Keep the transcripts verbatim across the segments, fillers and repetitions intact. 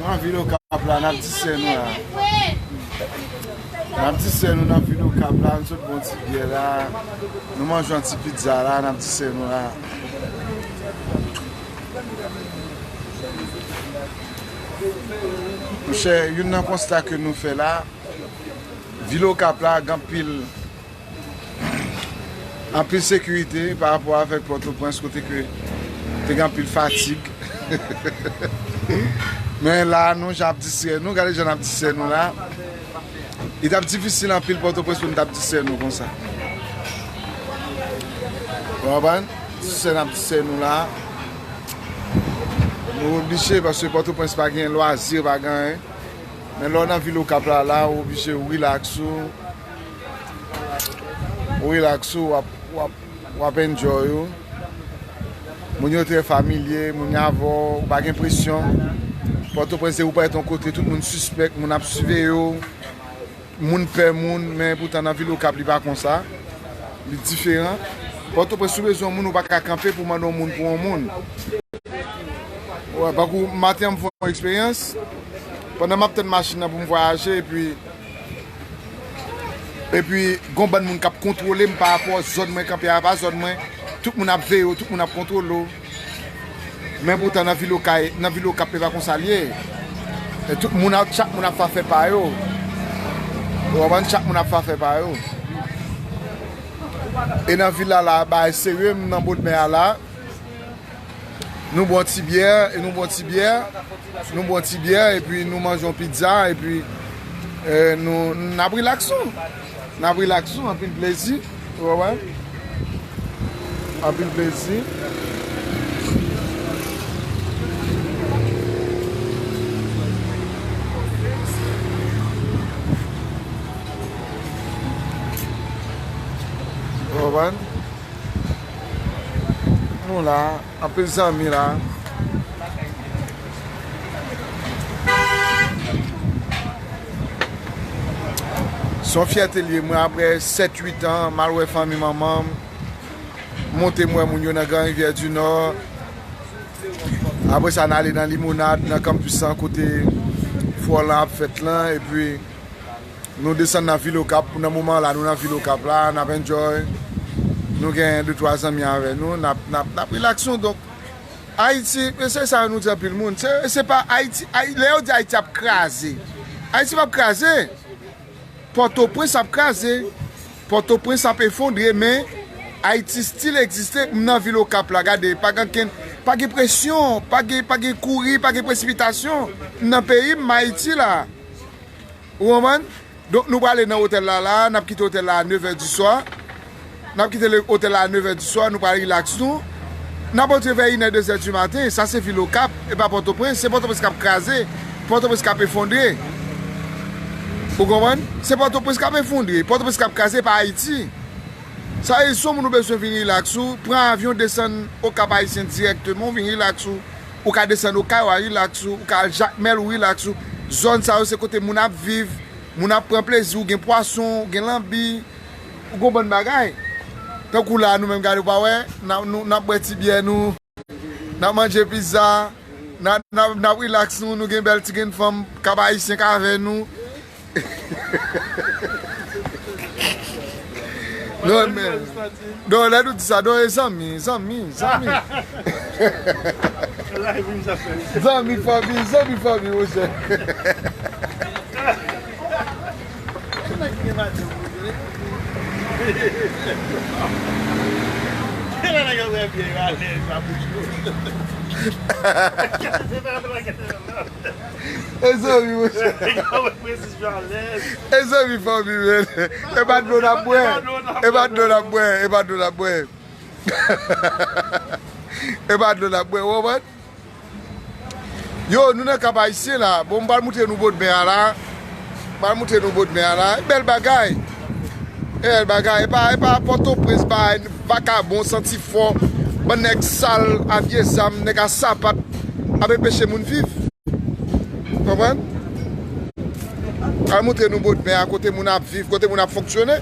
Nan vil Okap la, n ap disène nou la. N ap disène nou nan vil Okap la, nou sot bon ti byè la. Nou manje yon ti pizza la, n ap disène nou la. Monchè, youn nan konsta ke nou fè la, vil Okap la, gen anpil anpil sekirite pa rapò avèk Pòtoprens kote ke te gen anpil fatig. Men la, nou jan ap distrè nou, gade jan n ap distrè nou la. Li t ap difisil anpil Pòtoprens pou n t ap distrè nou konsa. Ou konprann? Distrè n ap distrè nou la. Nou oblije paske Pòtoprens pa gen lwazi, pa gen anyen. Men lè w nan vil Okap la, la, ou oblije relax ou. Ou relax ou, w ap, w ap, w ap enjoy ou. Moun yo trè familye, moun yo avè w, ou pa gen presyon. Pòtoprens, depi w parèt yon kote, tout moun sispèk, moun ap siveye w. Moun pè moun, men poutan nan vil Okap, li pa konsa. Li diferan. Pòtoprens, si w bezwen yon moun, ou pa ka kanpe pou mande yon moun pou yon moun. Wè, tankou maten an, m fè yon eksperyans. Pandan m ap tann machin nan pou m vwayaje, epi, epi, gon bann moun k ap kontwole m pa rapò zòn mwen kanpe a, pa zòn mwen. Tout moun ap veye w, tout moun ap kontwole w. Men poutan, nan vil Okay, nan vil Okap, e pa konsa l ye. E tout moun ap, chak moun ap fè afè pa yo. Ou konprann? Chak moun ap fè afè pa yo. E nan vil la, la, bagay serye, m nan bòdmè a la. Nou bwè yon ti byè, e nou bwè yon ti byè, nou bwè yon ti byè, epi nou manje yon pizza, epi, eh, nou, n ap relax nou. N ap relax nou, anpil plezi, ou wè? Anpil plezi. Ou konprann? Nou la, anpil zanmi la. Se yon fyète l ye, mwen, apre sèt uit an, m al wè fanmi manman m. Monte m wè moun yo nan Gran Rivyè di Nò. Apre sa, n ale nan Limonad, nan kanpis lan, kote fò lan ap fèt lan, epi nou desann nan vil Okap. Nan moman la, nou nan vil Okap la, n ap enjoy. Nou gen de twa zanmi avè nou, n ap, n ap, n ap relax nou. Donk, Ayiti, se sa nou di anpil moun. Se, se pa Ayiti, Ay-, lè yo di Ayiti ap kraze, Ayiti p ap kraze. Pòtoprens ap kraze. Pòtoprens ap efondre, men Ayiti still egziste. M nan vil Okap la, gade, pa gen kenn, pa gen presyon, pa gen, pa gen kouri, pa gen presipitasyon. M nan peyi m, m Ayiti la. Ou konprann? Donk, nou prale nan otèl la, la, n ap kite otèl la a nevè di swa. N ap kite le, otèl la a nevè di swa, nou pral relax nou. N ap rantre vè inè, dezè di maten, sa se vil Okap, e pa Pòtoprens, se Pòtoprens k ap kraze, Pòtoprens k ap efondre. Ou konprann? Se Pòtoprens k ap efondre, Pòtoprens k ap kraze, e pa Ayiti. Sa vle di, si w moun ou bezwen vin relax ou, pran avyon, desann Okap Ayisyen dirèkteman, ou vin relax ou. Ou ka desann Okay, w a relax ou, ou ka al Jakmèl, ou relax ou. Zòn sa yo, se kote moun ap viv, moun ap pran plezi, ou gen pwason, ou gen lanbi, ou gon bann bagay. Tankou la, nou menm, gade, ou pa wè, n ap, nou, n ap bwè ti byè nou, n ap manje pizza, n ap, n ap, n ap relax nou, nou gen bèl ti grenn fanm Kap Ayisyen k avè nou. Non, men. Non, lè nou di sa, non, e zanmi, zanmi, zanmi. Zanmi fanmi, zanmi fanmi, monchè. E zanmi, monchè. E zanmi fanmi, men. E pa dlo n ap bwè. E pa dlo n ap bwè. E pa dlo n ap bwè. E pa dlo n ap bwè. Ou konprann? Yo, nou nan Kap Ayisyen la. Bon, m pral moutre nou bòdmè a la. M pral moutre nou bòdmè a la. E bèl bagay. E bèl bagay. E pa, e pa Pòtoprens, bagay vakabon, santifò, bann nèg sal, a vye zam, nèg a sapat, ap enpeche moun viv. Konprann? Al moutre nou bòdmè a, kote moun ap viv, kote moun ap fonksyone.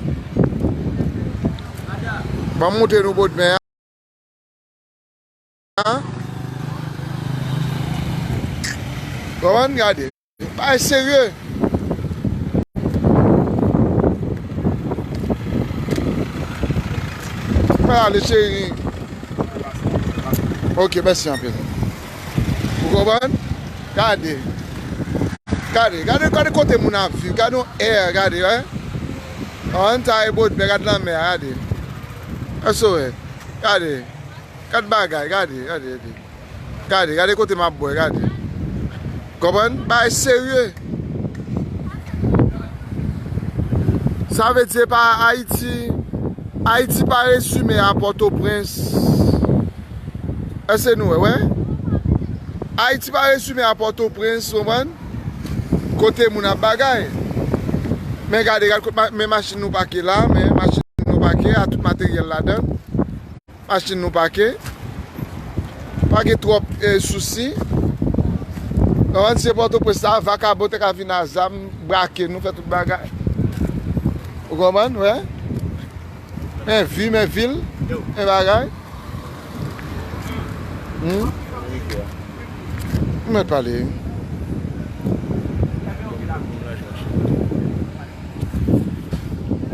Ban m moutre nou bòdmè a. Konprann? Gade. Bagay serye. Mwen ale, cheri. Ok, mèsi anpil. Ou konprann? Gade. Gade, gade, gade kote moun ap viv. Gade yon air, gade, wè. An ta e bòdmè, gade lanmè a, gade. Èske w wè? Gade. Gade bagay, gade, gade, gade. Gade, gade kote m ap bwè, gade. Konprann? Bagay serye. Sa vle di pa Ayiti. Ayiti pa rezime a Pòtoprens. Èske nou wè, wè? Ayiti pa rezime a Pòtoprens, konprann? Kote moun ap bagay. Men gade, gade kot ma-, men machin nou pake la, men machin nou pake a, tout materyèl ladan. Machin nou pake. Pa gen twòp, eh, sousi. Konprann, se Pòtoprens la, vakabon te ka vin a zam, brake nou, fè tout bagay. Ou konprann, wè? Men vi, men vil, men bagay. Hmm? Ou mèt pale.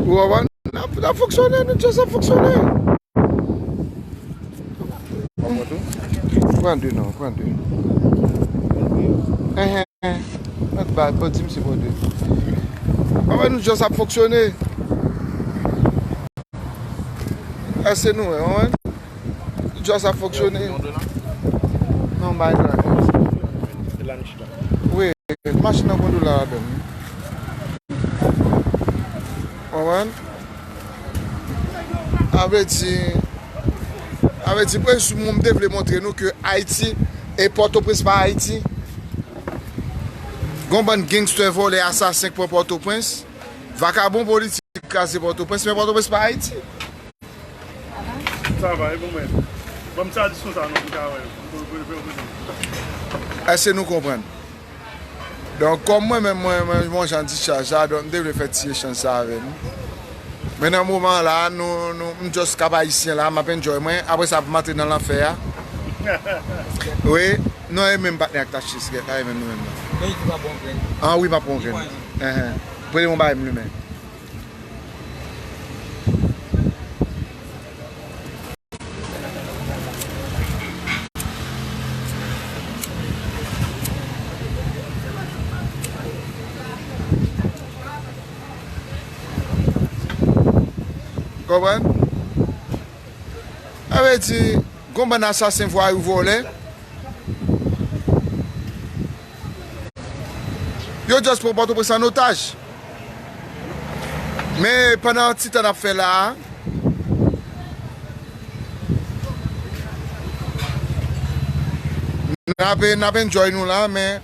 Ou konprann? N ap, n ap fonksyone, nou just ap fonksyone. Pran de non, pran de. Enhen. Mèt bay, bon, di misye pran de. Papa, nou just ap fonksyone. Èske nou wè, wè? Just ap fonksyone. Non, bay la. Wi, machin nan pran dola ladan. Konprann? Sa vle di, sa vle di, premye sou moun m te vle montre nou ke Ayiti e Pòtoprens pa Ayiti. Gon bann gangster, vòlè, asasen k pran Pòtoprens. Vakabon politik kraze Pòtoprens, men Pòtoprens pa Ayiti. Sa va, e pou mwen. Ban m ti adiksyon sa non, pou ka wè. Pou, pou, pou, pou. Èske nou konprann? Donk, kòm mwen menm, mwen, mwen, mwen jan discharge la, donk, m te vle fè ti echanj sa avè nou. Men nan moman la, nou, nou, m just Cap Haïtien la, m ap enjoy mwen. Apre sa, pou m antre nan lanfè a. Wi, nou e menm patnè ak Tachis, gèt la, e menm nou menm nan. Men li di pa bon grenn. Ah wi, pa bon grenn. Enhen. Premye mwen bay m limen. Konprann? Sa vle di, gon bann asasen, vwayou, vòlè. Yo just pran Pòtoprens an otaj. Men pandan ti tan n ap fè la a, n ap, n ap enjoy nou la, men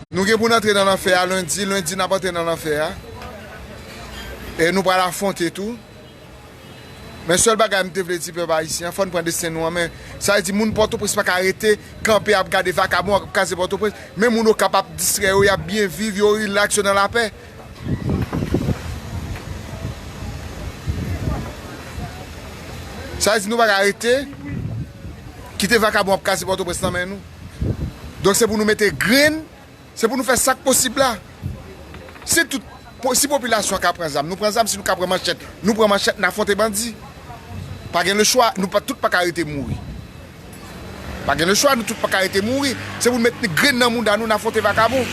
nou gen pou n antre nan lanfè a lendi, lendi n ap antre nan lanfè a. E nou pral afwonte tou. Men sèl bagay m te vle di pèp ayisyen an, fò n pran desten nou an men. Sa vle di moun Pòtoprens pa ka rete kanpe ap gade vakabon ap kraze Pòtoprens. Men moun Okap ap distrè yo, y ap byen viv, yo rilaks, yo nan lapè. Sa vle di nou pa ka rete kite vakabon ap kraze Pòtoprens nan men nou. Donk se pou nou mete grenn Se pou nou fè sa k posib la. Si tout, po- si popilasyon an ka pran zam, nou pran zam. Si nou ka pran manchèt, nou pran manchèt, n afwonte bandi. Pa gen lechwa, nou pa, tout pa ka rete mouri. Pa gen lechwa, nou tout pa ka rete mouri. Se pou n met grenn nan mouda nou, n afwonte vakabon.